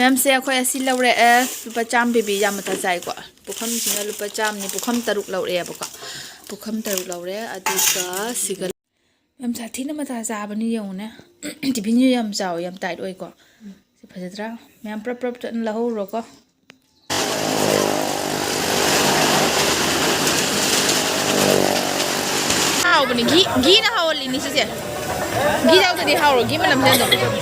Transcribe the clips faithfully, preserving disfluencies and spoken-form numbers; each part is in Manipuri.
ꯃꯌꯥꯝꯁꯦ ꯑꯩꯈꯣꯏ ꯑꯁꯤ ꯂꯧꯔꯛꯑꯦ꯫ ꯂꯨꯄꯥ ꯆꯥꯝꯃ ꯄꯤꯕꯤ, ꯌꯥꯝ ꯃꯊꯥ ꯆꯥꯏꯀꯣ꯫ ꯄꯨꯈꯝꯁꯤꯅ ꯂꯨꯄꯥ ꯆꯥꯝꯃꯅꯤ꯫ ꯄꯨꯈꯝ ꯇꯔꯨꯛ ꯂꯧꯔꯛꯑꯦꯕꯀꯣ꯫ ꯄꯨꯈꯝ ꯇꯔꯨꯛ ꯂꯧꯔꯦ꯫ ꯑꯗꯨꯒ ꯁꯤꯒ ꯌꯥꯝ ꯁꯥꯊꯤꯅ ꯃꯊꯥ ꯆꯥꯕꯅꯤ ꯌꯦꯡꯉꯨꯅꯦ꯫ ꯇꯤꯐꯤꯟꯁꯨ ꯌꯥꯝ ꯆꯥꯎꯋꯤ, ꯌꯥꯝ ꯇꯥꯏꯠ ꯑꯣꯏꯀꯣ꯫ ꯁꯤ ꯐꯖꯗ꯭ꯔꯥ? ꯃꯌꯥꯝ ꯄ꯭ꯔꯞ ꯄ꯭ꯔꯞ ꯆꯠꯅ ꯂꯧꯍꯧꯔꯣꯀꯣ꯫ ꯍꯥꯎꯕꯅꯤ, ꯘꯤ, ꯘꯤꯅ ꯍꯥꯎꯍꯜꯂꯤꯅꯤ ꯁꯤꯁꯦ꯫ ꯘꯤ ꯌꯥꯎꯗ꯭ꯔꯗꯤ ꯍꯥꯎꯔꯣꯏ, ꯘꯤ ꯃꯅꯝꯁꯦ ꯑꯗꯨꯝ꯫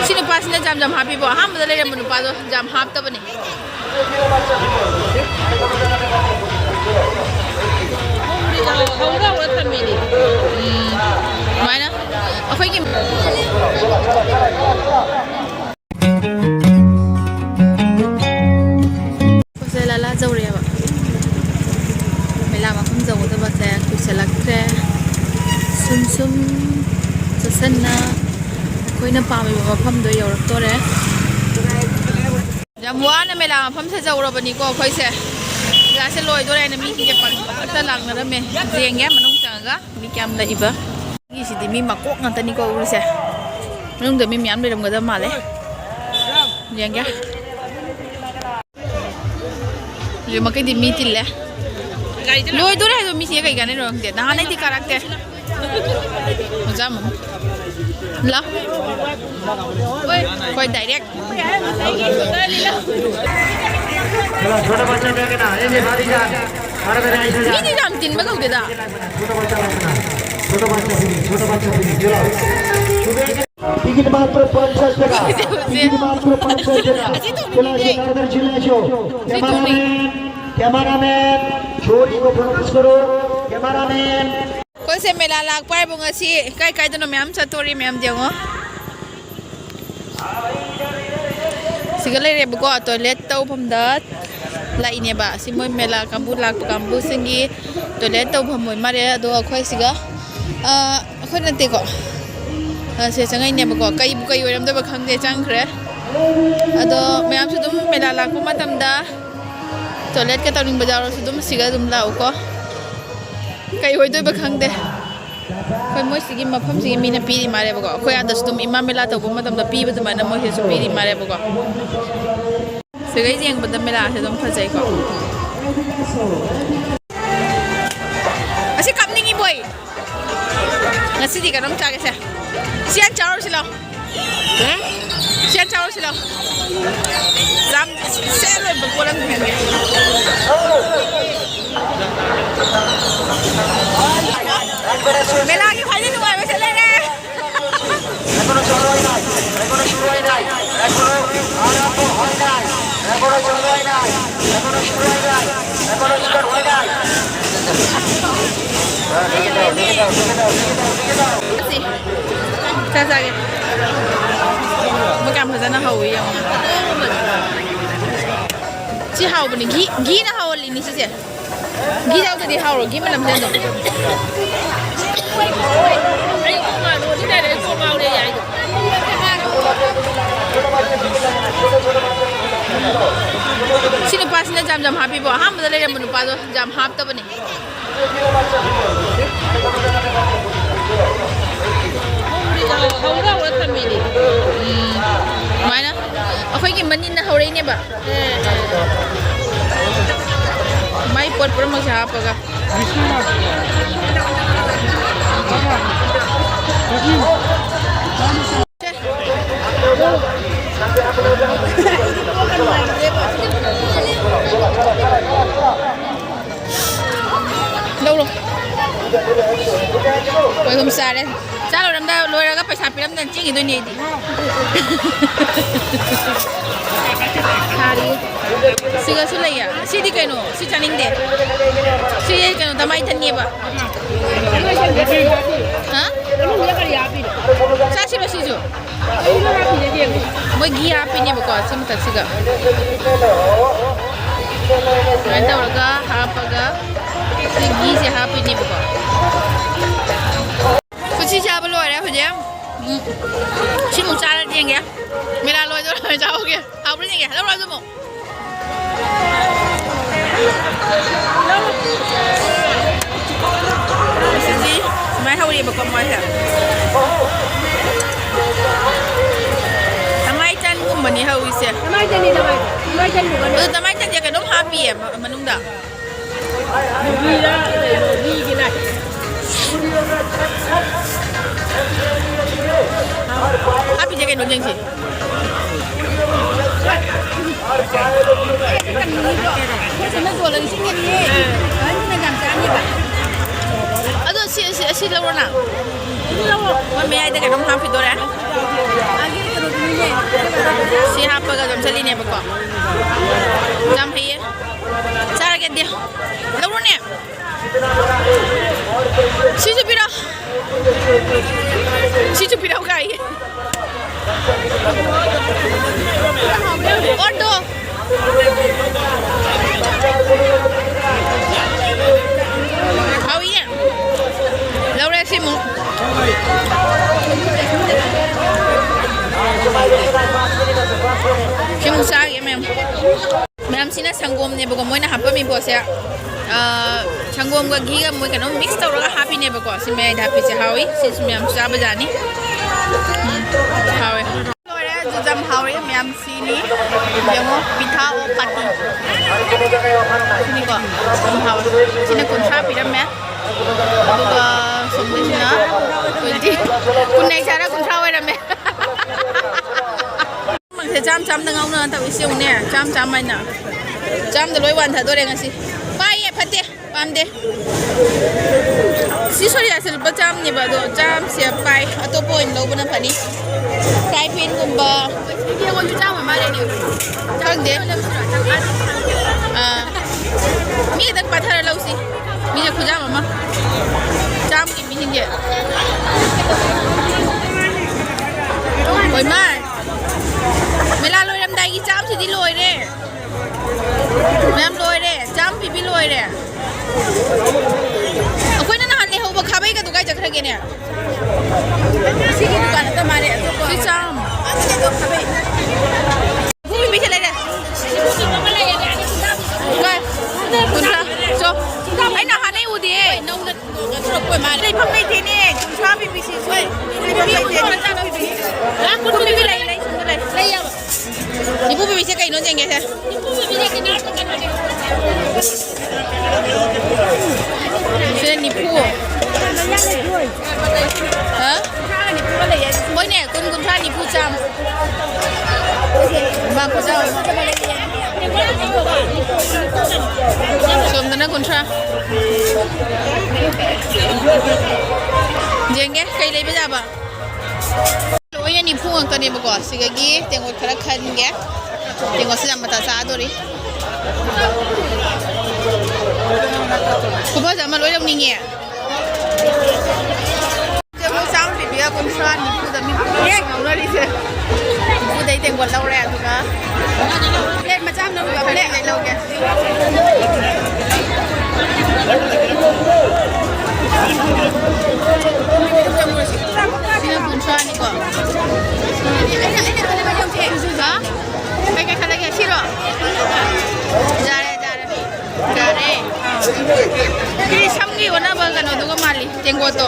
ꯁꯤ ꯅꯨꯄꯥꯁꯤꯅ ꯖꯥꯝ ꯖꯥꯝ ꯍꯥꯞꯄꯤꯕꯣ꯫ ꯑꯍꯥꯟꯕꯗ ꯂꯩꯔꯝꯕ ꯅꯨꯄꯥꯗꯣ ꯖꯥꯝ ꯍꯥꯞꯇꯕꯅꯦ꯫ ꯍꯧꯔ ꯍꯧꯔ ꯊꯝꯃꯤꯅꯤ꯫ ꯎꯝ, ꯑꯗꯨꯃꯥꯏꯅ ꯑꯩꯈꯣꯏꯒꯤ ꯄꯣꯠꯁꯦ ꯂꯥꯂꯥ ꯌꯧꯔꯛꯑꯦꯕ꯫ ꯃꯦꯂꯥ ꯃꯐꯝ ꯌꯧꯒꯗꯕꯁꯦ ꯀꯨꯏꯁꯜꯂꯛꯇ꯭ꯔꯦ꯫ ꯁꯨꯝ ꯁꯨꯝ ꯆꯠꯁꯟꯅ ꯑꯩꯈꯣꯏꯅ ꯄꯥꯝꯃꯤꯕ ꯃꯐꯝꯗꯣ ꯌꯧꯔꯛꯇꯣꯔꯦ꯫ ꯌꯥꯝ ꯋꯥꯅ ꯃꯦꯂꯥ ꯃꯐꯝꯁꯦ ꯌꯧꯔꯕꯅꯤꯀꯣ ꯑꯩꯈꯣꯏꯁꯦ꯫ ꯃꯦꯂꯥꯁꯦ ꯂꯣꯏꯗꯣꯔꯦ ꯍꯥꯏꯅ ꯃꯤꯁꯤꯡꯁꯦ ꯄꯪꯂꯥꯛꯇ ꯂꯥꯛꯅꯔꯝꯃꯦ꯫ ꯌꯦꯡꯒꯦ ꯃꯅꯨꯡ ꯆꯪꯉꯒ ꯃꯤ ꯀꯌꯥꯝ ꯂꯩꯕ꯫ ꯃꯤꯁꯤꯗꯤ ꯃꯤ ꯃꯀꯣꯛ ꯉꯥꯛꯇꯅꯤꯀꯣ ꯎꯔꯤꯁꯦ꯫ ꯃꯅꯨꯡꯗ ꯃꯤ ꯃꯌꯥꯝ ꯂꯩꯔꯝꯒꯗꯕ ꯃꯥꯜꯂꯦ꯫ ꯌꯦꯡꯒꯦ꯫ ꯍꯧꯖꯤꯛ ꯃꯈꯩꯗꯤ ꯃꯤ ꯇꯤꯜꯂꯦ꯫ ꯂꯣꯏꯗꯣꯔꯦ ꯍꯥꯏꯗꯣ ꯃꯤꯁꯦ ꯀꯩ ꯀꯥꯟꯅꯩꯅꯣ ꯈꯪꯗꯦ꯫ ꯅꯍꯥꯟꯅꯩꯗꯤ ꯀꯥꯔꯛꯇꯦ꯫ ꯑꯣꯖꯥ ꯃꯝ꯫ ꯂꯥ꯫ ꯍꯣꯏ, ꯗꯥꯏꯔꯦꯛ꯫ छोटा बच्चा क्या कहना? ये, ये भाभी जान। अरे, मेरे ऐसे जान। ꯃꯤꯗꯤ ꯌꯥꯝ ꯇꯤꯟꯕ ꯀꯧꯗꯦꯗ꯫ छोटा बच्चा रखना। छोटा बच्चा भी, छोटा बच्चा भी, चलो। टिकट मात्र पन्नास टका। टिकट मात्र पन्नास टका। चला, शिकारधर जिल्ह्याचो। कॅमेरामॅन, कॅमेरामॅन, छोरी को फोकस करो। कॅमेरामॅन। ꯑꯩꯈꯣꯏꯁꯦ ꯃꯦꯂꯥ ꯂꯥꯛꯄ ꯍꯥꯏꯕꯨ ꯉꯁꯤ ꯀꯥꯏ ꯀꯥꯏꯗꯅꯣ ꯃꯌꯥꯝ ꯆꯠꯇꯣꯔꯤ, ꯃꯌꯥꯝ ꯌꯦꯡꯉꯣ꯫ ꯁꯤꯒ ꯂꯩꯔꯦꯕꯀꯣ, ꯇꯣꯏꯂꯦꯠ ꯇꯧꯐꯝꯗ ꯂꯥꯛꯏꯅꯦꯕ꯫ ꯁꯤ ꯃꯣꯏ ꯃꯦꯂꯥ ꯀꯥꯡꯕꯨ ꯂꯥꯛꯄ ꯀꯥꯡꯕꯨꯁꯤꯡꯒꯤ ꯇꯣꯏꯂꯦꯠ ꯇꯧꯐꯝ ꯑꯣꯏ ꯃꯥꯜꯂꯦ꯫ ꯑꯗꯣ ꯑꯩꯈꯣꯏ ꯁꯤꯒ, ꯑ, ꯑꯩꯈꯣꯏ ꯅꯠꯇꯦꯀꯣ, ꯑ, ꯁꯦ ꯆꯪꯉꯛꯏꯅꯦꯕꯀꯣ꯫ ꯀꯩꯕꯨ ꯀꯩ ꯑꯣꯏꯔꯝꯗꯣꯏꯕ ꯈꯪꯗꯦ, ꯆꯪꯈ꯭ꯔꯦ꯫ ꯑꯗꯣ ꯃꯌꯥꯝꯁꯨ ꯑꯗꯨꯝ ꯃꯦꯂꯥ ꯂꯥꯛꯄ ꯃꯇꯝꯗ ꯇꯣꯏꯂꯦꯠꯀ ꯇꯧꯅꯤꯡꯕ ꯌꯥꯎꯔꯁꯨ ꯑꯗꯨꯝ ꯁꯤꯒ ꯑꯗꯨꯝ ꯂꯥꯛꯎꯀꯣ꯫ ꯀꯩ ꯑꯣꯏꯗꯣꯏꯕ ꯈꯪꯗꯦ꯫ ꯑꯩꯈꯣꯏ ꯃꯣꯏꯁꯤꯒꯤ ꯃꯐꯝꯁꯤꯒꯤ ꯃꯤꯅ ꯄꯤꯔꯤ ꯃꯥꯜꯂꯦꯕꯀꯣ꯫ ꯑꯩꯈꯣꯏ ꯑꯥꯗꯁꯨ ꯑꯗꯨꯝ ꯏꯃꯥ ꯃꯦꯂꯥ ꯇꯧꯕ ꯃꯇꯝꯗ ꯄꯤꯕ ꯑꯗꯨꯃꯥꯏꯅ ꯃꯣꯏꯁꯤꯁꯨ ꯄꯤꯔꯤ ꯃꯥꯜꯂꯦꯕꯀꯣ꯫ ꯁꯤꯒꯩ ꯌꯦꯡꯕꯗ ꯃꯦꯂꯥꯁꯦ ꯑꯗꯨꯝ ꯐꯖꯩꯀꯣ꯫ ꯑꯁꯤ ꯀꯥꯞꯅꯤꯡꯉꯤꯕꯣꯏ꯫ ꯉꯁꯤꯗꯤ ꯀꯩꯅꯣꯝ ꯆꯥꯒꯦꯁꯦ꯫ ꯁꯤ ꯌꯥꯝ ꯆꯥꯔꯨꯁꯤ ꯂꯥꯎ꯫ ꯁꯤ ꯌꯥꯝ ꯆꯥꯔꯨꯁꯤ ꯂꯥꯎ꯫ ꯌꯥꯝ ꯁꯦꯠ ꯑꯣꯏꯕ ꯄꯣꯠ ꯑꯃ ꯊꯦꯡꯒꯦ꯫ ꯃꯦꯂꯥꯒꯤ ꯈ꯭ꯋꯥꯏꯗꯒꯤ ꯅꯨꯡꯉꯥꯏꯕꯁꯦ ꯂꯩꯔꯦ꯫ ꯁꯤ ꯆꯥ ꯆꯥꯒꯦ꯫ ꯃꯣꯏ ꯀꯌꯥꯝ ꯐꯖꯅ ꯍꯧꯋꯤ ꯌꯦꯡꯉꯣ꯫ ꯁꯤ ꯍꯥꯎꯕꯅꯤ꯫ ꯘꯤ, ꯘꯤꯅ ꯍꯥꯎꯍꯜꯂꯤꯅꯤ ꯁꯤꯁꯦ꯫ ꯘꯤ ꯌꯥꯎꯗ꯭ꯔꯗꯤ ꯍꯥꯎꯔꯣꯏ, ꯘꯤ ꯃꯅꯝꯁꯦ ꯑꯗꯨꯝ꯫ ꯑꯩ ꯀꯣꯛ ꯉꯥꯎꯔꯦ, ꯍꯧꯖꯤꯛ ꯂꯩꯔꯦ, ꯑꯩ ꯀꯣꯛ ꯉꯥꯎꯔꯦ ꯌꯥꯏꯗꯣ꯫ ꯁꯤ ꯅꯨꯄꯥꯁꯤꯅ ꯖꯥꯝ ꯖꯥꯝ ꯍꯥꯞꯄꯤꯕꯣ? ꯑꯍꯥꯟꯕꯗ ꯂꯩꯔꯝꯕ ꯅꯨꯄꯥꯗꯣ ꯖꯥꯝ ꯍꯥꯞꯇꯕꯅꯦ꯫ ꯍꯧꯔ ꯍꯧꯔ ꯊꯝꯃꯤꯅꯦ꯫ ꯎꯝ, ꯑꯗꯨꯃꯥꯏꯅ ꯑꯩꯈꯣꯏꯒꯤ ꯃꯅꯤꯟꯅ ꯍꯧꯔꯛꯏꯅꯦꯕ꯫ ꯃꯥꯏ ꯄꯣꯠ ꯄꯨꯝꯅꯃꯛꯁꯦ ꯍꯥꯞꯄꯒ꯫ ꯂꯧꯔꯣ꯫ ꯑꯩꯈꯣꯏ ꯑꯍꯨꯝ ꯆꯥꯔꯦ꯫ ꯆꯥ ꯂꯣꯏꯔꯝꯗꯥꯏ, ꯂꯣꯏꯔꯒ ꯄꯩꯁꯥ ꯄꯤꯔꯝꯗꯅ ꯆꯦꯟꯈꯤꯗꯣꯏꯅꯦ ꯑꯩꯗꯤ꯫ ꯊꯥꯔꯤ꯫ ꯁꯤꯒꯁꯨ ꯂꯩꯌꯦ꯫ ꯁꯤꯗꯤ ꯀꯩꯅꯣ? ꯁꯤ ꯆꯥꯅꯤꯡꯗꯦ꯫ ꯁꯤ ꯀꯩꯅꯣ, ꯇꯃꯥꯏꯊꯟꯅꯦꯕ꯫ ꯍꯥ? ꯆꯥꯁꯤꯔꯣ ꯁꯤꯁꯨ? ꯃꯣꯏ ꯘꯤ ꯍꯥꯞꯄꯤꯅꯦꯕꯀꯣ ꯁꯤ ꯃꯊꯛꯁꯤꯗ꯫ ꯁꯨꯃꯥꯏꯅ ꯇꯧꯔꯒ ꯍꯥꯞꯄꯒ ꯁꯤ ꯘꯤꯁꯦ ꯍꯥꯞꯄꯤꯅꯦꯕꯀꯣ꯫ ꯀꯨꯁꯤ ꯆꯥꯕ ꯂꯣꯏꯔꯦ ꯍꯧꯖꯤꯛ꯫ ꯎꯝ꯫ ꯁꯤꯃꯨꯛ ꯆꯥꯔ ꯌꯦꯡꯒꯦ꯫ ꯃꯦꯂꯥ ꯂꯣꯏꯗꯣꯔꯦ, ꯆꯥꯍꯧꯒꯦ꯫ ꯍꯥꯎꯕ꯭ꯔꯥ ꯌꯦꯡꯒꯦ꯫ ꯂꯧꯔꯣ ꯑꯗꯨꯃꯨꯛ꯫ ꯁꯤꯗꯤ ꯁꯨꯃꯥꯏꯅ ꯍꯧꯔꯤꯕꯀꯣ ꯃꯣꯏꯁꯦ꯫ ꯇꯃꯥꯏ ꯆꯟꯒꯨꯝꯕꯅꯤ ꯍꯧꯔꯤꯁꯦ꯫ ꯇꯃꯥꯏ ꯆꯟꯅꯤ, ꯇꯃꯥꯏ꯫ ꯇꯃꯥꯏ ꯆꯟꯒꯨꯝꯕꯅꯤ꯫ ꯑꯗꯨ ꯇꯃꯥꯏ ꯆꯟꯁꯦ ꯀꯩꯅꯣꯝ ꯍꯥꯞꯄꯤꯌꯦ ꯃ-, ꯃꯅꯨꯡꯗ꯫ ꯍꯥꯞꯄꯤꯁꯦ ꯀꯩꯅꯣ ꯌꯦꯡꯁꯤ꯫ ꯑꯗꯣ ꯁꯤ, ꯁꯤ, ꯑꯁꯤ ꯂꯧꯔꯣ ꯅꯪ꯫ ꯃꯣꯏ ꯃꯌꯥꯏꯗ ꯀꯩꯅꯣꯝ ꯍꯥꯞꯈꯤꯗꯣꯔꯦ꯫ ꯁꯤ ꯍꯥꯞꯄꯒ ꯑꯗꯨꯝ ꯆꯠꯂꯤꯅꯦꯕꯀꯣ꯫ ꯌꯥꯝ ꯍꯩꯌꯦ꯫ ꯆꯥꯔꯒꯦ ꯑꯗꯨꯗꯤ꯫ ꯂꯧꯔꯣꯅꯦ꯫ ꯁꯤꯁꯨ ꯄꯤꯔꯛꯑꯣ꯫ ꯁꯤꯁꯨ ꯄꯤꯔꯛꯑꯣ ꯀꯥꯏꯌꯦ꯫ ꯑꯣꯔꯗꯣ꯫ ꯍꯥꯎꯏꯌꯦ꯫ ꯂꯧꯔꯦ ꯁꯤꯃꯨꯛ꯫ ꯁꯤꯃꯨꯛ ꯆꯥꯒꯦ ꯃꯌꯥꯝ꯫ ꯃꯌꯥꯝꯁꯤꯅ ꯁꯪꯒꯣꯝꯅꯦꯕꯀꯣ, ꯃꯣꯏꯅ ꯍꯥꯞꯄꯝꯃꯤ ꯄꯣꯠꯁꯦ꯫ ꯑꯥ, ꯁꯪꯒꯣꯝꯒ ꯘꯤꯒ ꯃꯣꯏ ꯀꯩꯅꯣꯝ mix ꯇꯧꯔꯒ ꯍꯥꯞꯄꯤꯅꯦꯕꯀꯣ꯫ ꯁꯤ ꯃꯌꯥꯏꯗ ꯍꯥꯞꯄꯤꯁꯦ ꯍꯥꯎꯏ꯫ ꯁꯤꯁꯨ ꯃꯌꯥꯝ ꯆꯥꯕ ꯌꯥꯅꯤ꯫ ꯎꯝ, ꯍꯥꯎꯏ꯫ ꯂꯣꯏꯔꯦ, ꯑꯗꯨ ꯌꯥꯝ ꯍꯥꯎꯔꯦ ꯃꯌꯥꯝ꯫ ꯁꯤꯅꯤ꯫ ꯌꯦꯡꯉꯣ, ꯄꯤꯊꯥ ꯑꯣ ꯄꯥꯇꯤ꯫ ꯁꯤꯅꯤꯀꯣ, ꯌꯥꯝ ꯍꯥꯎꯔꯦ꯫ ꯁꯤꯅ ꯀꯨꯟꯊ꯭ꯔꯥ ꯄꯤꯔꯝꯃꯦ꯫ ꯑꯗꯨꯒ ꯁꯣꯝꯗꯁꯤꯅ twenty꯫ ꯀꯨꯟ ꯍꯥꯏꯁꯦ ꯀꯨꯟꯊ꯭ꯔꯥ ꯑꯣꯏꯔꯝꯃꯦ꯫ ꯃꯃꯜꯁꯦ ꯆꯥꯝ ꯆꯥꯝꯗ ꯉꯥꯎꯅ ꯇꯧꯏꯁꯦ ꯌꯦꯡꯉꯨꯅꯦ, ꯆꯥꯝ ꯆꯥꯝ ꯍꯥꯏꯅ꯫ ꯆꯥꯝꯗ ꯂꯣꯏ ꯋꯥꯟꯊꯗꯣꯔꯦ ꯉꯁꯤ꯫ ꯄꯥꯏꯌꯦ, ꯐꯠꯇꯦ, ꯄꯥꯝꯗꯦ꯫ ꯁꯤ ꯁꯣꯔꯤꯌꯥꯁꯦ ꯂꯨꯄꯥ ꯆꯥꯝꯅꯦꯕ, ꯑꯗꯣ ꯆꯥꯝꯁꯦ ꯄꯥꯏ, ꯑꯇꯣꯞꯄ ꯑꯣꯏꯅ ꯂꯧꯕꯅ ꯐꯅꯤ꯫ Fry pan ꯒꯨꯝꯕ꯫ ꯈꯪꯗꯦ꯫ ꯑꯥ꯫ ꯃꯤ ꯈꯤꯇꯪ ꯄꯥꯊꯔ ꯂꯧꯁꯤ꯫ ꯃꯤꯁꯦ ꯈꯨꯌꯥꯝ ꯑꯃ꯫ ꯆꯥꯝꯒꯤ ꯃꯤꯁꯤꯡꯁꯦ꯫ ꯍꯣꯏ ꯃꯥ꯫ ꯃꯦꯂꯥ ꯂꯣꯏꯔꯝꯗꯥꯏꯒꯤ ꯆꯥꯝꯁꯤꯗꯤ ꯂꯣꯏꯔꯦ꯫ ꯃꯌꯥꯝ ꯂꯣꯏꯔꯦ꯫ ꯆꯥꯝ ꯄꯤꯕꯤ ꯂꯣꯏꯔꯦ꯫ ꯑꯩꯈꯣꯏꯅ ꯅꯍꯥꯟ ꯂꯩꯍꯧꯕ ꯈꯥꯕꯩꯒꯗꯨ ꯀꯥꯏ ꯆꯠꯈ꯭ꯔꯒꯦꯅꯦ? ꯁꯤꯒꯤ ꯗꯨꯀꯥꯟ ꯅꯠꯇ ꯃꯥꯜꯂꯦ, ꯑꯇꯣꯞꯄ꯫ ꯁꯤ ꯆꯥꯝ꯫ ꯅꯤꯐꯨ ꯄꯤꯕꯤꯁꯦ ꯂꯩꯔꯦ꯫ ꯀꯥꯏ? ꯀꯩꯅꯣ ꯌꯦꯡꯒꯦꯁꯦ꯫ ꯁꯤꯅ ꯅꯤꯐꯨ꯫ ꯍꯥ? ꯍꯣꯏꯅꯦ, ꯀꯨꯟ, ꯀꯨꯟꯊ꯭ꯔꯥ, ꯅꯤꯐꯨ, ꯆꯥꯝꯃ꯫ ꯃꯥ ꯈꯨꯆꯥꯎ ꯑꯃ꯫ ꯁꯣꯝꯗꯅ ꯀꯨꯟꯊ꯭ꯔꯥ꯫ ꯌꯦꯡꯒꯦ ꯀꯩ ꯂꯩꯕ ꯌꯥꯕ꯫ ꯂꯣꯏꯅ ꯅꯤꯐꯨ ꯉꯥꯛꯇꯅꯦꯕꯀꯣ꯫ ꯁꯤꯗꯒꯤ ꯇꯦꯡꯀꯣꯠ ꯈꯔ ꯈꯟꯒꯦ꯫ ꯇꯦꯡꯀꯣꯠꯁꯤ ꯌꯥꯝ ꯃꯇꯥ ꯆꯥꯗꯣꯔꯤ꯫ ꯈꯨꯐꯁꯦ ꯑꯃ ꯂꯣꯏ ꯂꯧꯅꯤꯡꯉꯦ꯫ ꯇꯦꯡꯀꯣꯠ ꯆꯥꯝꯃ ꯄꯤꯕꯤꯒ ꯀꯨꯟꯊ꯭ꯔꯥ ꯅꯤꯐꯨꯗ ꯃꯤ ꯉꯥꯎꯅꯔꯤꯁꯦ꯫ ꯅꯤꯐꯨꯗꯩ ꯇꯦꯡꯀꯣꯠ ꯂꯧꯔꯦ, ꯑꯗꯨꯒ ꯄ꯭ꯂꯦꯠ ꯃꯆꯥ ꯑꯃ ꯂꯧꯔꯨꯕ, ꯄ꯭ꯂꯦꯠ ꯂꯩ ꯂꯧꯒꯦ꯫ ꯁꯤꯅ ꯀꯨꯟꯊ꯭ꯔꯥꯅꯤꯀꯣ꯫ ꯍꯥ? ꯀꯩ ꯀꯩ ꯈꯜꯂꯒꯦ? ꯁꯤꯔꯣ? ꯌꯥꯔꯦ, ꯌꯥꯔꯦ꯫ ꯌꯥꯔꯦ꯫ ꯁꯤ ꯁꯝꯒꯤ ꯑꯣꯟꯅꯕ ꯀꯩꯅꯣꯗꯨꯒ ꯃꯥꯜꯂꯤ, ꯇꯦꯡꯀꯣꯠꯇꯣ꯫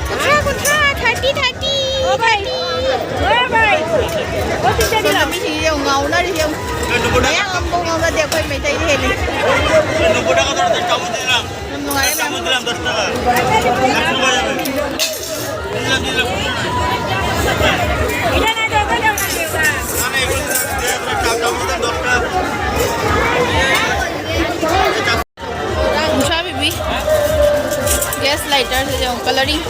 ꯀꯨꯟꯊ꯭ꯔꯥ, ꯀꯨꯟꯊ꯭ꯔꯥ, ꯊꯥꯔꯇꯤ, ꯊꯥꯔꯇꯤ, ꯊꯥꯔꯇꯤ꯫ ꯁꯣꯝꯗ ꯃꯤꯁꯤꯡꯁꯦ ꯌꯦꯡꯉꯨ, ꯉꯥꯎꯅꯔꯤꯁꯦ ꯌꯦꯡꯉꯨ꯫ ꯃꯌꯥꯡ ꯑꯃꯐꯥꯎ ꯉꯥꯎꯅꯗꯦ, ꯑꯩꯈꯣꯏ ꯃꯩꯇꯩꯅ ꯍꯦꯜꯂꯤ꯫ ꯌꯥꯝ ꯅꯨꯡꯉꯥꯏꯔꯦ ꯃꯌꯥꯝ꯫ ꯎꯁꯥ ꯕꯤꯕꯤ꯫ ꯒ꯭ꯌꯥꯁ ꯂꯥꯏꯇꯔꯁꯦ ꯌꯦꯡꯉꯨ, ꯀꯂꯔꯤꯡ꯫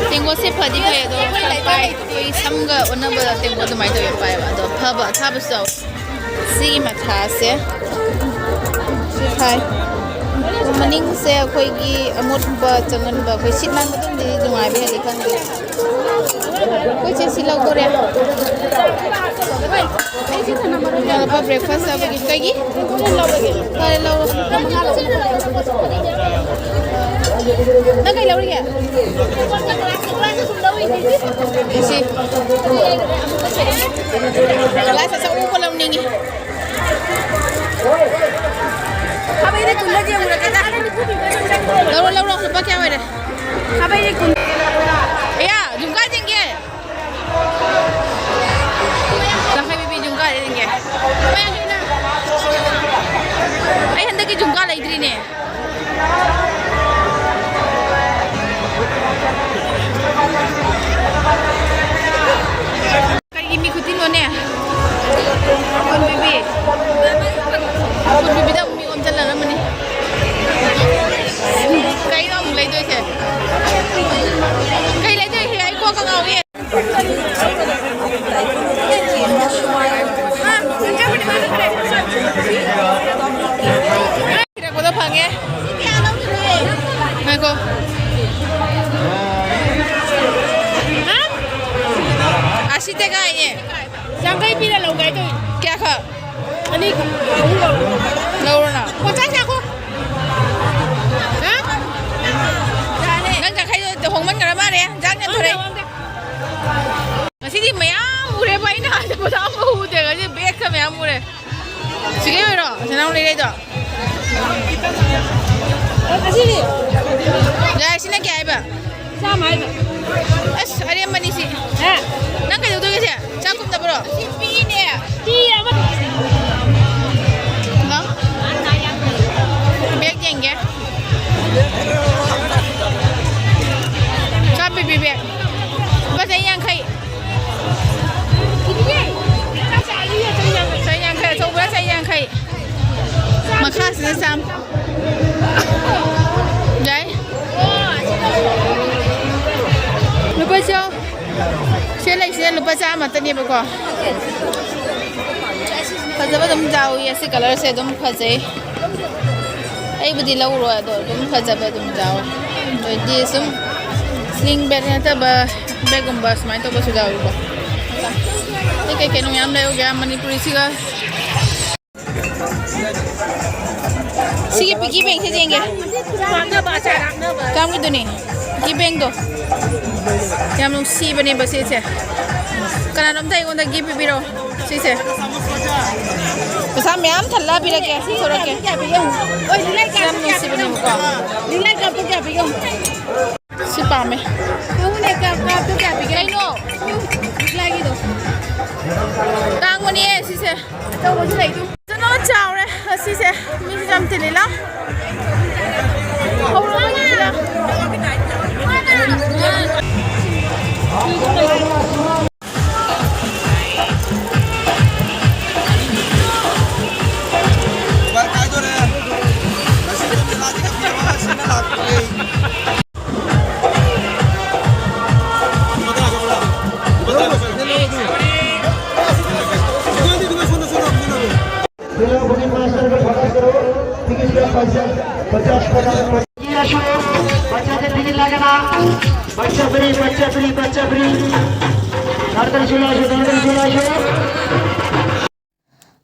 ꯇꯦꯡꯀꯣꯠꯁꯦ ꯐꯗꯤ ꯐꯩ, ꯑꯗꯣ ꯈꯔ ꯄꯥꯏ꯫ ꯑꯩꯈꯣꯏ ꯁꯝꯒ ꯑꯣꯟꯅꯕ ꯇꯦꯡꯀꯣꯠ ꯑꯗꯨꯃꯥꯏꯅ ꯇꯧꯋꯦ ꯄꯥꯏꯕ꯫ ꯑꯗꯣ ꯐꯕ ꯑꯊꯥꯕꯁꯨ ꯌꯥꯎꯋꯦ꯫ ꯁꯤꯒꯤ ꯃꯊꯥꯁꯦ ꯁꯤ ꯊꯥꯏ꯫ ꯃꯅꯤꯡꯁꯦ ꯑꯩꯈꯣꯏꯒꯤ ꯑꯃꯣꯠꯄ ꯆꯪꯍꯟꯕ, ꯑꯩꯈꯣꯏ ꯁꯤꯠ ꯅꯥꯟꯕ ꯑꯗꯨꯝꯗꯤ ꯅꯨꯡꯉꯥꯏꯕ ꯍꯦꯜꯂꯤ ꯈꯪꯗꯦ꯫ ꯑꯩꯈꯣꯏ ꯆꯦ ꯁꯤ ꯂꯧꯗꯣꯔꯦ꯫ ꯏꯃꯥꯟꯅꯕ breakfast ꯆꯥꯕꯒꯤ꯫ ꯀꯩꯒꯤ? ꯐꯔꯦ, ꯂꯧꯔꯣ꯫ ꯅꯪ ꯀꯩ ꯂꯧꯔꯤꯒꯦ? ꯁꯤ꯫ Glass ꯑꯆꯧꯕ ꯂꯧꯅꯤꯡꯉꯤ꯫ ꯈꯥꯕꯩꯗ ꯀꯨꯟꯗ ꯌꯦꯡꯉꯨꯔꯒꯦꯗ꯫ ꯂꯧꯔꯣ, ꯂꯧꯔꯣ꯫ ꯂꯨꯄꯥ ꯀꯌꯥ ꯑꯣꯏꯔꯦ? ꯈꯥꯕꯩꯗ ꯀꯨꯟ꯫ ꯀꯥ ꯂꯩꯗ꯭ꯔꯤꯅꯦ꯫ ꯀꯔꯤꯒꯤ ꯃꯤ ꯈꯨꯇꯤꯡꯅꯣꯅꯦ? ꯀꯨꯟ ꯄꯤꯕꯤ꯫ ꯀꯨꯟ ꯄꯤꯕꯤꯗ ꯑꯃꯨꯛ ꯃꯤ ꯑꯣꯟꯁꯤꯜꯂꯔꯝꯃꯅꯤ꯫ ꯀꯩꯅꯣ ꯑꯃꯨꯛ ꯂꯩꯗꯣꯏꯁꯦ? ꯀꯩ ꯂꯩꯗꯣꯏꯁꯦ? ꯑꯩ ꯀꯣꯛꯀ ꯉꯥꯎꯏ꯫ ꯊꯤꯔꯛꯄꯗ ꯐꯪꯉꯦ꯫ ꯉꯥꯏꯈꯣ꯫ ꯍꯥ? ꯑꯁꯤ ꯇꯦꯒꯥꯏꯅꯦ꯫ ꯌꯥꯡꯈꯩ ꯄꯤꯔ ꯂꯧꯒꯦ ꯍꯥꯏ ꯇꯧꯏ꯫ ꯀꯌꯥꯈꯛ? ꯑꯅꯤ, ꯑꯍꯨꯝ ꯂꯧꯔꯣ꯫ ꯂꯧꯔꯣꯅ꯫ ꯄꯣꯠꯆꯥꯏ ꯉꯥꯏꯈꯣ꯫ ꯍꯥ? ꯌꯥꯔꯦ꯫ ꯅꯪ ꯌꯥꯡꯈꯩꯗꯣ ꯍꯣꯡꯃꯟꯈ꯭ꯔ ꯃꯥꯜꯂꯦ꯫ ꯌꯥꯝ ꯌꯥꯝ ꯊꯣꯔꯛꯑꯦ꯫ ꯉꯁꯤꯗꯤ ꯃꯌꯥꯝ ꯎꯔꯦꯕ, ꯑꯩꯅ ꯍꯥꯟꯅ ꯄꯣꯠ ꯑꯃ ꯎꯗꯦ, ꯉꯁꯤ ꯕꯦꯒꯀ ꯃꯌꯥꯝ ꯎꯔꯦ꯫ ꯁꯤꯒꯩ ꯑꯣꯏꯔꯣ, ꯁꯅꯥꯎ ꯂꯩꯔꯩꯗꯣ? ꯑꯁꯤꯗꯤ? ꯌꯥꯏ, ꯁꯤꯅ ꯀꯌꯥ ꯍꯥꯏꯕ? ꯆꯥꯝꯃ ꯍꯥꯏꯕ꯫ ꯑꯁ, ꯑꯔꯦꯝꯕꯅꯤ ꯁꯤ꯫ ꯍꯥ? ꯅꯪ ꯀꯩꯗꯧꯗꯣꯏꯒꯦ ꯁꯤ? ꯆꯥꯛ ꯀꯨꯝꯗꯕ꯭ꯔꯣ? ꯁꯤ ꯄꯤꯅꯦ꯫ ꯄꯤ ꯑꯃ꯫ ꯅꯪ? ꯕꯦꯒ ꯌꯦꯡꯒꯦ꯫ ꯆꯥꯝ ꯄꯤꯕꯤ ꯕꯦꯒ꯫ ꯂꯨꯄꯥ ꯆꯅꯤ ꯌꯥꯡꯈꯩ꯫ ꯆꯅꯤ ꯌꯥꯡꯈꯩ, ꯑꯆꯧꯕ ꯆꯅꯤ ꯌꯥꯡꯈꯩ꯫ ꯃꯈꯥꯁꯤꯅ ꯆꯥꯝ꯫ ꯌꯥꯏ꯫ ꯂꯨꯄꯥ ꯆꯥꯝ꯫ ꯁꯤ ꯂꯩꯁꯤꯅ ꯂꯨꯄꯥ ꯆꯥꯝꯃꯇꯅꯦꯕꯀꯣ꯫ ꯐꯖꯕ ꯑꯗꯨꯝ ꯌꯥꯎꯏ꯫ ꯑꯁꯤ ꯀꯂꯔꯁꯦ ꯑꯗꯨꯝ ꯐꯖꯩ꯫ ꯑꯩꯕꯨꯗꯤ ꯂꯧꯔꯣꯏ, ꯑꯗꯣ ꯑꯗꯨꯝ ꯐꯖꯕ ꯑꯗꯨꯝ ꯌꯥꯎꯋꯦ꯫ ꯑꯗꯩꯗꯤ ꯁꯨꯝ ꯁ꯭ꯂꯤꯡ ꯕꯦꯒ ꯅꯠꯇꯕ ꯕꯦꯒꯀꯨꯝꯕ ꯁꯨꯃꯥꯏꯅ ꯇꯧꯕꯁꯨ ꯌꯥꯎꯋꯤꯀꯣ꯫ ꯑꯇꯩ ꯀꯩ ꯀꯩꯅꯣ ꯃꯌꯥꯝ ꯂꯩꯍꯧꯒꯦ ꯃꯅꯤꯄꯨꯔꯤꯁꯤꯒ꯫ ꯁꯤꯒꯤ ꯄꯤꯒꯤ ꯕꯦꯡꯁꯦ ꯌꯦꯡꯒꯦ꯫ ꯀꯔꯝꯒꯤꯗꯨꯅꯤ? ꯄꯤꯒꯤ ꯕꯦꯡꯗꯣ꯫ ꯌꯥꯝ ꯅꯨꯡꯁꯤꯕꯅꯦꯕ ꯁꯤꯁꯦ꯫ ꯀꯅꯥꯅꯣꯝꯇ ꯑꯩꯉꯣꯟꯗ ꯒꯤꯐ ꯄꯤꯕꯤꯔꯛꯑꯣ꯫ ꯁꯤꯁꯦ꯫ ꯄꯩꯁꯥ ꯃꯌꯥꯝ ꯊꯜꯂ ꯄꯤꯔꯛꯀꯦ꯫ ꯄꯨꯊꯣꯔꯛꯀꯦ꯫ ꯌꯥꯝ ꯅꯨꯡꯁꯤꯕꯅꯦꯕꯀꯣ꯫ ꯁꯤ ꯄꯥꯝꯃꯦ꯫ ꯀꯩꯅꯣ? ꯇꯥꯡꯕꯅꯤꯌꯦ ꯁꯤꯁꯦ꯫ ꯀꯩꯅꯣ ꯆꯥꯎꯔꯦ ꯑꯁꯤꯁꯦ꯫ ꯃꯤꯁꯦ ꯌꯥꯝ ꯊꯤꯜꯂꯤꯂꯣ꯫ ꯍꯧꯔꯛꯑꯣ, ꯊꯤꯜꯂꯤꯂꯣ꯫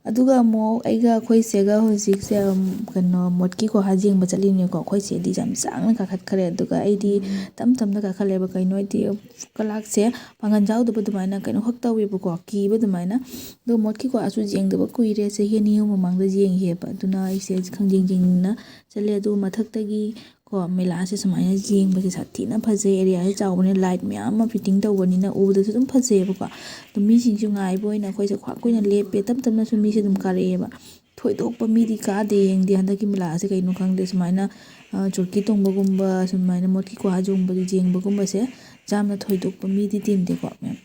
ꯑꯗꯨꯒ ꯑꯃꯨꯛ ꯑꯩꯒ ꯑꯩꯈꯣꯏ ꯆꯦꯒ ꯍꯧꯖꯤꯛꯁꯦ, ꯎꯝ, ꯀꯩꯅꯣ, ꯃꯣꯠꯀꯤ ꯒꯨꯍꯥ ꯌꯦꯡꯕ ꯆꯠꯂꯤꯅꯦꯀꯣ꯫ ꯑꯩꯈꯣꯏ ꯆꯦꯗꯤ ꯌꯥꯝ ꯁꯥꯡꯅ ꯀꯥꯈꯠꯈ꯭ꯔꯦ, ꯑꯗꯨꯒ ꯑꯩꯗꯤ ꯇꯞ ꯇꯞꯅ ꯀꯥꯈꯠꯂꯦꯕ꯫ ꯀꯩꯅꯣ ꯍꯥꯏꯗꯤ, ꯀꯂꯥꯛꯁꯦ ꯄꯥꯡꯒꯜ ꯌꯥꯎꯗꯕ ꯑꯗꯨꯃꯥꯏꯅ ꯀꯩꯅꯣ ꯈꯛ ꯇꯧꯋꯦꯕꯀꯣ, ꯀꯤꯕ ꯑꯗꯨꯃꯥꯏꯅ꯫ ꯑꯗꯣ ꯃꯣꯠꯀꯤ ꯒꯨꯍꯥꯁꯨ ꯌꯦꯡꯗꯕ ꯀꯨꯏꯔꯦ, ꯆꯍꯤ ꯑꯅꯤ ꯑꯍꯨꯝ ꯃꯃꯥꯡꯗ ꯌꯦꯡꯈꯤꯑꯕ꯫ ꯑꯗꯨꯅ ꯑꯩꯁꯦ ꯈꯪꯌꯦꯡ ꯌꯦꯡꯅꯤꯡꯅ ꯆꯠꯂꯦ꯫ ꯑꯗꯨꯒ ꯃꯊꯛꯇꯒꯤ ꯀꯣ, ꯃꯦꯂꯥꯁꯦ ꯁꯨꯃꯥꯏꯅ ꯌꯦꯡꯕꯁꯦ ꯁꯥꯊꯤꯅ ꯐꯖꯩ꯫ ꯑꯦꯔꯤꯌꯥꯁꯦ ꯆꯥꯎꯕꯅꯤꯅ, ꯂꯥꯏꯠ ꯃꯌꯥꯝ ꯑꯃ ꯐꯤꯠꯇꯤꯡ ꯇꯧꯕꯅꯤꯅ ꯎꯕꯗꯁꯨ ꯑꯗꯨꯝ ꯐꯖꯩꯌꯦꯕꯀꯣ꯫ ꯑꯗꯣ ꯃꯤꯁꯤꯡꯁꯨ ꯉꯥꯏꯕ ꯑꯣꯏꯅ ꯑꯩꯈꯣꯏꯁꯦ ꯈ꯭ꯋꯥꯛ ꯀꯨꯏꯅ ꯂꯦꯞꯄꯦ꯫ ꯇꯞ ꯇꯞꯅꯁꯨ ꯃꯤꯁꯦ ꯑꯗꯨꯝ ꯀꯥꯔꯛꯑꯦꯕ꯫ ꯊꯣꯏꯗꯣꯛꯄ ꯃꯤꯗꯤ ꯀꯥꯗꯦ, ꯌꯦꯡꯗꯦ ꯍꯟꯗꯛꯀꯤ ꯃꯦꯂꯥꯁꯦ꯫ ꯀꯩꯅꯣ ꯈꯪꯗꯦ, ꯁꯨꯃꯥꯏꯅ, ꯑ, ꯆꯨꯔꯀꯤ ꯇꯣꯡꯕꯒꯨꯝꯕ, ꯁꯨꯃꯥꯏꯅ ꯃꯣꯠꯀꯤ ꯀ꯭ꯋꯥ ꯆꯣꯡꯕꯒꯤ ꯌꯦꯡꯕꯒꯨꯝꯕꯁꯦ ꯌꯥꯝꯅ ꯊꯣꯏꯗꯣꯛꯄ ꯃꯤꯗꯤ ꯇꯤꯟꯗꯦꯀꯣ, ꯃꯦꯝ꯫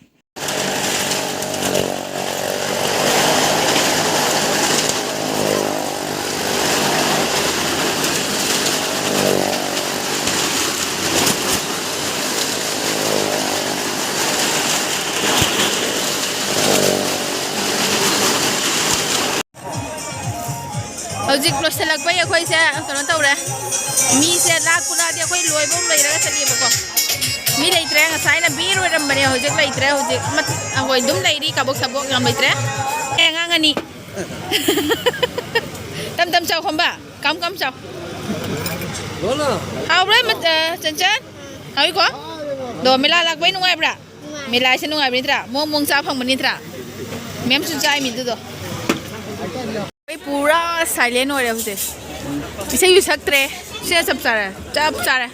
ꯍꯧꯖꯤꯛ ꯂꯣꯏꯁꯤꯜꯂꯛꯄꯩ ꯑꯩꯈꯣꯏꯁꯦ ꯀꯩꯅꯣ ꯇꯧꯔꯦ꯫ ꯃꯤꯁꯦ ꯂꯥꯛꯄ ꯂꯥꯛꯑꯗꯤ ꯑꯩꯈꯣꯏ ꯂꯣꯏꯕꯧ ꯂꯩꯔꯒ ꯆꯠꯂꯦꯕꯀꯣ꯫ ꯃꯤ ꯂꯩꯇ꯭ꯔꯦ, ꯉꯁꯥꯏꯅ ꯕꯤꯔ ꯑꯣꯏꯔꯝꯕꯅꯦ, ꯍꯧꯖꯤꯛ ꯂꯩꯇ꯭ꯔꯦ꯫ ꯍꯧꯖꯤꯛ ꯑꯃ ꯑꯩꯈꯣꯏ ꯑꯗꯨꯝ ꯂꯩꯔꯤ, ꯀꯥꯕꯣꯛ ꯁꯥꯕꯣꯛ ꯌꯥꯝ ꯂꯩꯇ꯭ꯔꯦ꯫ ꯑꯦ, ꯑꯉꯥꯡ ꯑꯅꯤ꯫ ꯇꯝ ꯇꯝ ꯆꯥꯎ ꯈꯣꯝꯕ꯫ ꯀꯝ ꯀꯝ ꯆꯥꯎ꯫ ꯍꯥꯎꯕ꯭ꯔꯥ, ꯃ-, ꯑ, ꯆꯟꯆꯟ? ꯍꯥꯎꯏꯀꯣ? ꯑꯗꯣ ꯃꯦꯂꯥ ꯂꯥꯛꯄꯩ ꯅꯨꯡꯉꯥꯏꯕ꯭ꯔꯥ? ꯃꯦꯂꯥꯁꯦ ꯅꯨꯡꯉꯥꯏꯕ ꯅꯠꯇ꯭ꯔꯥ? ꯃꯑꯣꯡ ꯃꯑꯣꯡ ꯆꯥ ꯐꯪꯕ ꯅꯠꯇ꯭ꯔꯥ? ꯃꯦꯝꯁꯨ ꯆꯥꯏ ꯃꯤꯗꯨꯗꯣ꯫ ꯑꯩ ꯄꯨꯔꯥ ꯁꯥꯏꯂꯦꯟ ꯑꯣꯏꯔꯦ ꯍꯧꯖꯤꯛ꯫ ꯏꯁꯩꯁꯨ ꯁꯛꯇ꯭ꯔꯦ꯫ ꯁꯤꯅ ꯆꯞ ꯆꯥꯔꯦ꯫ ꯆꯞ ꯆꯥꯔꯦ꯫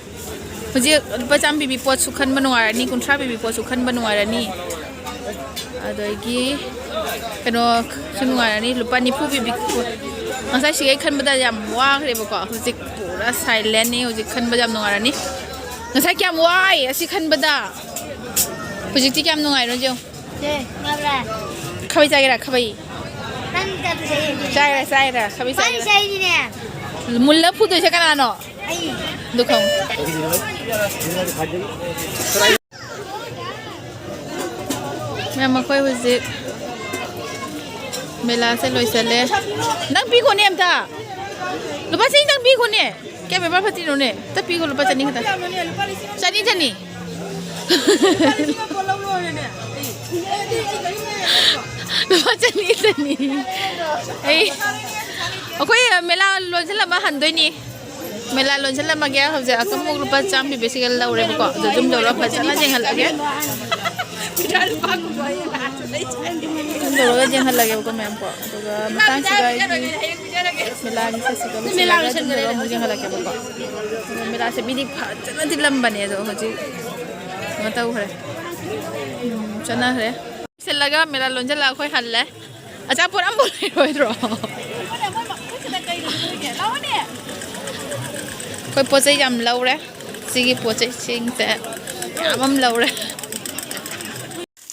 ꯍꯧꯖꯤꯛ ꯂꯨꯄꯥ ꯆꯥꯝꯃ ꯄꯤꯕꯤ ꯄꯣꯠꯁꯨ ꯈꯟꯕ ꯅꯨꯡꯉꯥꯏꯔꯅꯤ, ꯀꯨꯟꯊ꯭ꯔꯥ ꯄꯤꯕꯤ ꯄꯣꯠꯁꯨ ꯈꯟꯕ ꯅꯨꯡꯉꯥꯏꯔꯅꯤ꯫ ꯑꯗꯒꯤ ꯀꯩꯅꯣꯁꯨ ꯅꯨꯡꯉꯥꯏꯔꯅꯤ, ꯂꯨꯄꯥ ꯅꯤꯐꯨ ꯄꯤꯕꯤ ꯄꯣꯠ꯫ ꯉꯁꯥꯏ ꯁꯤꯒꯩ ꯈꯟꯕꯗ ꯌꯥꯝ ꯋꯥꯈ꯭ꯔꯦꯕꯀꯣ꯫ ꯍꯧꯖꯤꯛ ꯄꯨꯔꯥ ꯁꯥꯏꯂꯦꯟꯅꯤ꯫ ꯍꯧꯖꯤꯛ ꯈꯟꯕꯗ ꯌꯥꯝ ꯅꯨꯡꯉꯥꯏꯔꯅꯤ꯫ ꯉꯁꯥꯏ ꯀꯌꯥꯝ ꯋꯥꯏ ꯑꯁꯤ ꯈꯟꯕꯗ꯫ ꯍꯧꯖꯤꯛꯇꯤ ꯀꯌꯥꯝ ꯅꯨꯡꯉꯥꯏꯔꯣ ꯌꯦꯡꯉꯨ꯫ ꯁꯦ, ꯉꯥꯕ꯭ꯔꯥ? ꯈꯥꯕꯩ ꯆꯥꯒꯦꯔꯥ? ꯈꯥꯕꯩ꯫ ꯅꯪ ꯆꯥꯕ ꯆꯥꯏꯌꯦ꯫ ꯆꯥꯏꯔꯥ, ꯆꯥꯏꯔꯥ? ꯈꯥꯕꯩ ꯃꯥꯅ ꯆꯥꯒꯦꯔꯥ? ꯆꯥꯏꯅꯤꯅꯦ꯫ ꯃꯨꯜꯂ ꯐꯨꯗꯣꯏꯁꯦ ꯀꯅꯥꯅꯣ? ꯑꯩ꯫ ꯑꯗꯨ ꯈꯪꯉꯨ꯫ ꯃꯌꯥꯝ, ꯃꯈꯣꯏ ꯍꯧꯖꯤꯛ ꯃꯦꯂꯥꯁꯦ ꯂꯣꯏꯁꯜꯂꯦ꯫ ꯅꯪ ꯄꯤꯈꯣꯅꯦ ꯑꯝꯇ꯫ ꯂꯨꯄꯥ ꯆꯅꯤ ꯇꯪ ꯄꯤꯈꯣꯅꯦ꯫ ꯀꯌꯥ ꯄꯦꯄꯔ ꯐꯠꯇꯤꯅꯣꯅꯦ? ꯑꯝꯇ ꯄꯤꯈꯣ, ꯂꯨꯄꯥ ꯆꯅꯤ ꯈꯛꯇ꯫ ꯆꯅꯤ, ꯆꯅꯤ꯫ ꯂꯨꯄꯥ ꯆꯅꯤ, ꯆꯅꯤ꯫ ꯑꯩ, ꯑꯩꯈꯣꯏ ꯃꯦꯂꯥ ꯂꯣꯟꯁꯤꯜꯂꯝꯃ ꯍꯟꯗꯣꯏꯅꯤ꯫ ꯃꯦꯂꯥ ꯂꯣꯟꯁꯤꯜꯂꯝꯃꯒꯦ꯫ ꯍꯧꯖꯤꯛ ꯑꯀꯨꯝꯃꯨꯛ ꯂꯨꯄꯥ ꯆꯥꯝꯃ ꯄꯤꯕꯁꯤꯒ ꯂꯧꯔꯦꯕꯀꯣ꯫ ꯑꯗꯨ ꯑꯗꯨꯝ ꯌꯧꯔꯒ ꯐꯖꯅ ꯌꯦꯡꯍꯜꯂꯒꯦ꯫ ꯑꯗꯨꯝ ꯌꯧꯔꯒ ꯌꯦꯡꯍꯜꯂꯒꯦꯕꯀꯣ ꯃꯌꯥꯝꯀꯣ꯫ ꯑꯗꯨꯒ ꯃꯇꯥꯡꯁꯤꯗ ꯑꯩꯒꯤ ꯃꯦꯂꯥꯒꯤ ꯁꯦꯠꯁꯤꯒ ꯂꯣꯏꯁꯤꯜꯂꯒ ꯑꯗꯨꯝ ꯌꯧꯔꯒ ꯑꯃꯨꯛ ꯌꯦꯡꯍꯜꯂꯛꯀꯦꯕꯀꯣ꯫ ꯑꯗꯨꯒ ꯃꯦꯂꯥꯁꯦ ꯃꯤꯗꯤ ꯐꯖꯅ ꯇꯤꯜꯂꯝꯕꯅꯦ, ꯑꯗꯣ ꯍꯧꯖꯤꯛ ꯀꯩꯅꯣ ꯇꯧꯈ꯭ꯔꯦ꯫ ꯎꯝ, ꯆꯠꯅꯈ꯭ꯔꯦ꯫ ꯂꯣꯏꯁꯤꯜꯂꯒ ꯃꯦꯂꯥ ꯂꯣꯟꯁꯤꯜꯂꯒ ꯑꯩꯈꯣꯏ ꯍꯜꯂꯦ꯫ ꯑꯆꯥꯄꯣꯠ ꯑꯝꯐꯥꯎ ꯂꯩꯔꯣꯏꯗ꯭ꯔꯣ? ꯑꯩꯈꯣꯏ ꯄꯣꯠ ꯆꯩ ꯌꯥꯝ ꯂꯧꯔꯦ꯫ ꯁꯤꯒꯤ ꯄꯣꯠ ꯆꯩꯁꯤꯡꯁꯦ ꯃꯌꯥꯝ ꯑꯃ ꯂꯧꯔꯦ꯫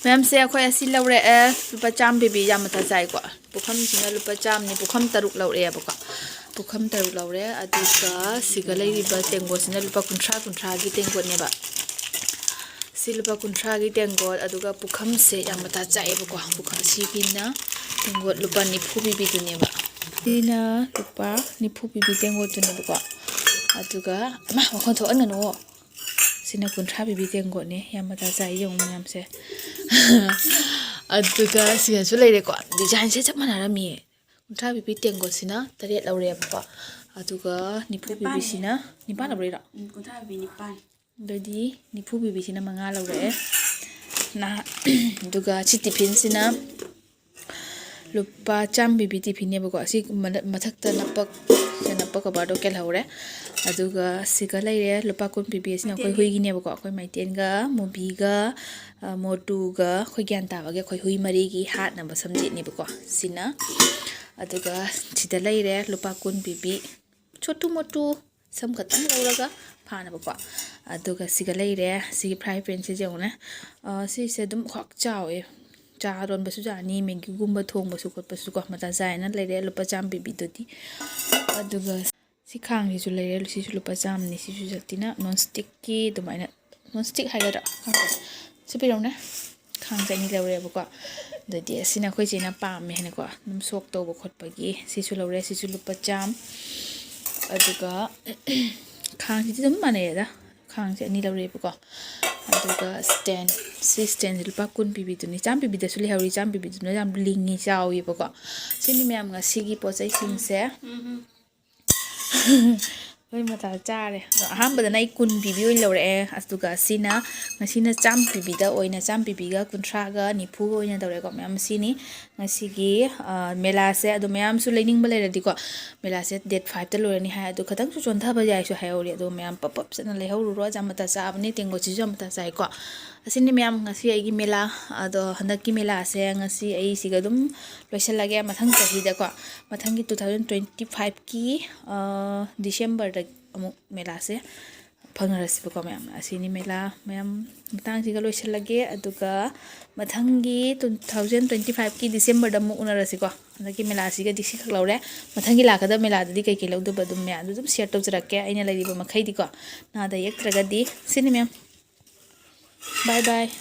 ꯃꯌꯥꯝꯁꯦ ꯑꯩꯈꯣꯏ ꯑꯁꯤ ꯂꯧꯔꯛꯑꯦ꯫ ꯂꯨꯄꯥ ꯆꯥꯝꯃ ꯄꯤꯕꯤ ꯌꯥꯝ ꯃꯊꯥ ꯆꯥꯏꯀꯣ꯫ ꯄꯨꯈꯝꯁꯤꯅ ꯂꯨꯄꯥ ꯆꯥꯝꯃꯅꯤ꯫ ꯄꯨꯈꯝ ꯇꯔꯨꯛ ꯂꯧꯔꯛꯑꯦꯕꯀꯣ꯫ ꯄꯨꯈꯝ ꯇꯔꯨꯛ ꯂꯧꯔꯦ꯫ ꯑꯗꯨꯒ ꯁꯤꯒ ꯂꯩꯔꯤꯕ ꯇꯦꯡꯀꯣꯠꯁꯤꯅ ꯂꯨꯄꯥ ꯀꯨꯟꯊ꯭ꯔꯥ, ꯀꯨꯟꯊ꯭ꯔꯥꯒꯤ ꯇꯦꯡꯀꯣꯠꯅꯦꯕ꯫ ꯁꯤ ꯂꯨꯄꯥ ꯀꯨꯟꯊ꯭ꯔꯥꯒꯤ ꯇꯦꯡꯀꯣꯠ, ꯑꯗꯨꯒ ꯄꯨꯈꯝꯁꯦ ꯌꯥꯝ ꯃꯊꯥ ꯆꯥꯏꯌꯦꯕꯀꯣ꯫ ꯄꯨꯈꯝ ꯑꯁꯤꯒꯤꯅ ꯇꯦꯡꯀꯣꯠ ꯂꯨꯄꯥ ꯅꯤꯐꯨ ꯄꯤꯕꯤꯗꯨꯅꯦꯕ꯫ ꯁꯤꯅ ꯂꯨꯄꯥ ꯅꯤꯐꯨ ꯄꯤꯕꯤ ꯇꯦꯡꯀꯣꯠꯇꯨꯅꯦꯕꯀꯣ꯫ ꯑꯗꯨꯒ, ꯏꯃꯥ, ꯃꯈꯣꯟ ꯊꯣꯛꯍꯟꯒꯅꯨꯋꯣ꯫ ꯁꯤꯅ ꯀꯨꯟꯊ꯭ꯔꯥ ꯄꯤꯕꯤ ꯇꯦꯡꯀꯣꯠꯅꯦ꯫ ꯌꯥꯝ ꯃꯊꯥ ꯆꯥꯏ ꯌꯦꯡꯉꯨ ꯃꯌꯥꯝꯁꯦ꯫ ꯑꯗꯨꯒ ꯁꯤꯗꯁꯨ ꯂꯩꯔꯦꯀꯣ꯫ ꯗꯤꯖꯥꯏꯟꯁꯦ ꯆꯞ ꯃꯥꯟꯅꯔꯝꯃꯤꯌꯦ꯫ ꯀꯨꯟꯊ꯭ꯔꯥ ꯄꯤꯕꯤ ꯇꯦꯡꯀꯣꯠꯁꯤꯅ ꯇꯔꯦꯠ ꯂꯧꯔꯦꯕꯀꯣ꯫ ꯑꯗꯨꯒ ꯅꯤꯐꯨ ꯅꯤꯄꯥꯟꯅꯦ꯫ ꯄꯤꯕꯤꯁꯤꯅ ꯅꯤꯄꯥꯟ ꯂꯧꯔꯛꯏꯔꯣ? ꯎꯝ, ꯀꯨꯟꯊ꯭ꯔꯥ ꯄꯤꯕꯤ ꯅꯤꯄꯥꯟ꯫ ꯑꯗꯩꯗꯤ ꯅꯤꯐꯨ ꯄꯤꯕꯤꯁꯤꯅ ꯃꯉꯥ ꯂꯧꯔꯛꯑꯦ꯫ ꯅꯍꯥꯟ, ꯑꯗꯨꯒ ꯁꯤ ꯇꯤꯐꯤꯟꯁꯤꯅ ꯂꯨꯄꯥ ꯆꯥꯝꯃ ꯄꯤꯕꯤ ꯇꯤꯐꯤꯟꯅꯦꯕꯀꯣ꯫ ꯑꯁꯤ ꯃꯊꯛꯇ ꯅꯞꯄꯛ, ꯁꯤꯅ ꯀꯣꯕꯔꯗꯣ ꯀꯦꯜꯍꯧꯔꯦ꯫ ꯑꯗꯨꯒ ꯁꯤꯒ ꯂꯩꯔꯦ, ꯂꯨꯄꯥ ꯀꯨꯟ ꯄꯤꯕꯤ꯫ ꯑꯁꯤꯅ ꯑꯩꯈꯣꯏ ꯍꯨꯏꯒꯤꯅꯦꯕꯀꯣ꯫ ꯑꯩꯈꯣꯏ ꯃꯩꯇꯦꯟꯒ, ꯃꯣꯕꯤꯒ, ꯑ, ꯃꯣꯇꯨꯒ, ꯑꯩꯈꯣꯏ ꯒ꯭ꯌꯥꯟ ꯇꯥꯕꯒꯤ ꯑꯩꯈꯣꯏ ꯍꯨꯏ ꯃꯔꯤꯒꯤ ꯍꯥꯠꯅꯕ ꯁꯝꯖꯦꯠꯅꯦꯕꯀꯣ ꯁꯤꯅ꯫ ꯑꯗꯨꯒ ꯁꯤꯗ ꯂꯩꯔꯦ, ꯂꯨꯄꯥ ꯀꯨꯟ ꯄꯤꯕꯤ ꯁꯣꯇꯨ ꯃꯣꯇꯨ ꯁꯝ ꯈꯛꯇꯪ ꯂꯧꯔꯒ ꯐꯥꯅꯕꯀꯣ꯫ ꯑꯗꯨꯒ ꯁꯤꯒ ꯂꯩꯔꯦ, ꯁꯤꯒꯤ ꯐ꯭ꯔꯥꯏ ꯄꯦꯟꯁꯤꯁꯦ ꯌꯦꯡꯉꯨꯅꯦ꯫ ꯑ, ꯁꯤꯁꯦ ꯑꯗꯨꯝ ꯈ꯭ꯋꯥꯛ ꯆꯥꯎꯋꯦ꯫ ꯆꯥ ꯂꯣꯟꯕꯁꯨ ꯌꯥꯅꯤ, ꯃꯦꯒꯤꯒꯨꯝꯕ ꯊꯣꯡꯕꯁꯨ ꯈꯣꯠꯄꯁꯨꯀꯣ꯫ ꯃꯇꯥ ꯆꯥꯏꯅ ꯂꯩꯔꯦ, ꯂꯨꯄꯥ ꯆꯥꯝꯃ ꯄꯤꯕꯤꯗꯨꯗꯤ꯫ ꯑꯗꯨꯒ ꯁꯤ ꯈꯥꯡꯁꯤꯁꯨ ꯂꯩꯔꯦ, ꯁꯤꯁꯨ ꯂꯨꯄꯥ ꯆꯥꯝꯃꯅꯤ꯫ ꯁꯤꯁꯨ ꯖꯥꯇꯤꯅ ꯅꯣꯟ ꯁ꯭ꯇꯤꯛꯀꯤ ꯑꯗꯨꯃꯥꯏꯅ, ꯅꯣꯟ ꯁ꯭ꯇꯤꯛ ꯍꯥꯏꯒꯗ꯭ꯔꯥ, ꯈꯪꯗꯦ꯫ ꯁꯤ ꯄꯤꯔꯛꯎꯅꯦ꯫ ꯈꯥꯡꯁꯦ ꯑꯅꯤ ꯂꯧꯔꯦꯕꯀꯣ꯫ ꯑꯗꯩꯗꯤ ꯑꯁꯤꯅ ꯑꯩꯈꯣꯏ ꯆꯦꯅ ꯄꯥꯝꯃꯦ ꯍꯥꯏꯅꯀꯣ, ꯑꯗꯨꯝ ꯁꯣꯛ ꯇꯧꯕ ꯈꯣꯠꯄꯒꯤ꯫ ꯁꯤꯁꯨ ꯂꯧꯔꯦ, ꯁꯤꯁꯨ ꯂꯨꯄꯥ ꯆꯥꯝꯃ꯫ ꯑꯗꯨꯒ ꯈꯥꯡꯁꯤꯗꯤ ꯑꯗꯨꯝ ꯃꯥꯟꯅꯩꯌꯦꯗ꯫ ꯈꯥꯡꯁꯦ ꯑꯅꯤ ꯂꯧꯔꯦꯕꯀꯣ꯫ ꯑꯗꯨꯒ ꯁ꯭ꯇꯦꯟ, ꯁꯤ ꯁ꯭ꯇꯦꯟꯁꯦ ꯂꯨꯄꯥ ꯀꯨꯟ ꯄꯤꯕꯤꯗꯨꯅꯤ꯫ ꯆꯥꯝꯃ ꯄꯤꯕꯤꯗꯁꯨ ꯂꯩꯍꯧꯔꯤ, ꯆꯥꯝꯃ ꯄꯤꯕꯤꯗꯨꯅ ꯌꯥꯝ ꯂꯤꯡꯉꯤ, ꯆꯥꯎꯋꯦꯕꯀꯣ꯫ ꯁꯤꯅꯤ ꯃꯌꯥꯝ ꯉꯁꯤꯒꯤ ꯄꯣꯠ ꯆꯩꯁꯤꯡꯁꯦ꯫ ꯂꯣꯏ ꯃꯇꯥ ꯆꯥꯔꯦ꯫ ꯑꯗꯣ ꯑꯍꯥꯟꯕꯗꯅ ꯑꯩ ꯀꯨꯟ ꯄꯤꯕꯤ ꯑꯣꯏꯅ ꯂꯧꯔꯛꯑꯦ꯫ ꯑꯗꯨꯒ ꯁꯤꯅ, ꯉꯁꯤꯅ ꯆꯥꯝ ꯄꯤꯕꯤꯗ ꯑꯣꯏꯅ, ꯆꯥꯝ ꯄꯤꯕꯤꯒ ꯀꯨꯟꯊ꯭ꯔꯥꯒ ꯅꯤꯐꯨꯒ ꯑꯣꯏꯅ ꯇꯧꯔꯦꯀꯣ꯫ ꯃꯌꯥꯝ ꯁꯤꯅꯤ ꯉꯁꯤꯒꯤ, ꯑ, ꯃꯦꯂꯥꯁꯦ꯫ ꯑꯗꯣ ꯃꯌꯥꯝꯁꯨ ꯂꯩꯅꯤꯡꯕ ꯂꯩꯔꯗꯤꯀꯣ, ꯃꯦꯂꯥꯁꯦ date five ꯇ ꯂꯣꯏꯔꯅꯤ ꯍꯥꯏ꯫ ꯑꯗꯣ ꯈꯤꯇꯪꯁꯨ ꯆꯣꯟꯊꯕ ꯌꯥꯏꯁꯨ ꯍꯥꯏꯍꯧꯔꯤ꯫ ꯑꯗꯣ ꯃꯌꯥꯝ ꯄꯞ ꯄꯞ ꯆꯠꯅ ꯂꯩꯍꯧꯔꯨꯔꯣ꯫ ꯌꯥꯝ ꯃꯇꯥ ꯆꯥꯕꯅꯤ, ꯇꯦꯡꯀꯣꯠꯁꯤꯁꯨ ꯌꯥꯝ ꯃꯇꯥ ꯆꯥꯏꯀꯣ꯫ ꯑꯁꯤꯅꯤ ꯃꯌꯥꯝ ꯉꯁꯤ ꯑꯩꯒꯤ ꯃꯦꯂꯥ꯫ ꯑꯗꯣ ꯍꯟꯗꯛꯀꯤ ꯃꯦꯂꯥꯁꯦ ꯉꯁꯤ ꯑꯩ ꯁꯤꯒ ꯑꯗꯨꯝ ꯂꯣꯏꯁꯤꯜꯂꯒꯦ꯫ ꯃꯊꯪ ꯆꯍꯤꯗꯀꯣ, ꯃꯊꯪꯒꯤ two thousand twenty five ꯀꯤ, ꯑ, December ꯗ ꯑꯃꯨꯛ ꯃꯦꯂꯥꯁꯦ ꯐꯪꯅꯔꯁꯤꯕꯀꯣ ꯃꯌꯥꯝ꯫ ꯑꯁꯤꯅꯤ ꯃꯦꯂꯥ ꯃꯌꯥꯝ ꯃꯇꯥꯡꯁꯤꯒ ꯂꯣꯏꯁꯤꯜꯂꯒꯦ꯫ ꯑꯗꯨꯒ ꯃꯊꯪꯒꯤ two thousand twenty five ꯀꯤ December ꯗ ꯑꯃꯨꯛ ꯎꯅꯔꯁꯤꯀꯣ꯫ ꯍꯟꯗꯛꯀꯤ ꯃꯦꯂꯥꯁꯤꯒꯗꯤ ꯁꯤꯈꯛ ꯂꯧꯔꯦ꯫ ꯃꯊꯪꯒꯤ ꯂꯥꯛꯀꯗꯕ ꯃꯦꯂꯥꯗꯗꯤ ꯀꯩꯀꯩ ꯂꯧꯗꯣꯏꯕ, ꯑꯗꯨꯝ ꯃꯌꯥꯝꯗꯣ ꯑꯗꯨꯝ share ꯇꯧꯖꯔꯛꯀꯦ, ꯑꯩꯅ ꯂꯩꯔꯤꯕ ꯃꯈꯩꯗꯤꯀꯣ꯫ ꯅꯥꯗ ꯌꯦꯛꯇ꯭ꯔꯒꯗꯤ꯫ ꯁꯤꯅꯤ ꯃꯌꯥꯝ꯫ Bye bye꯫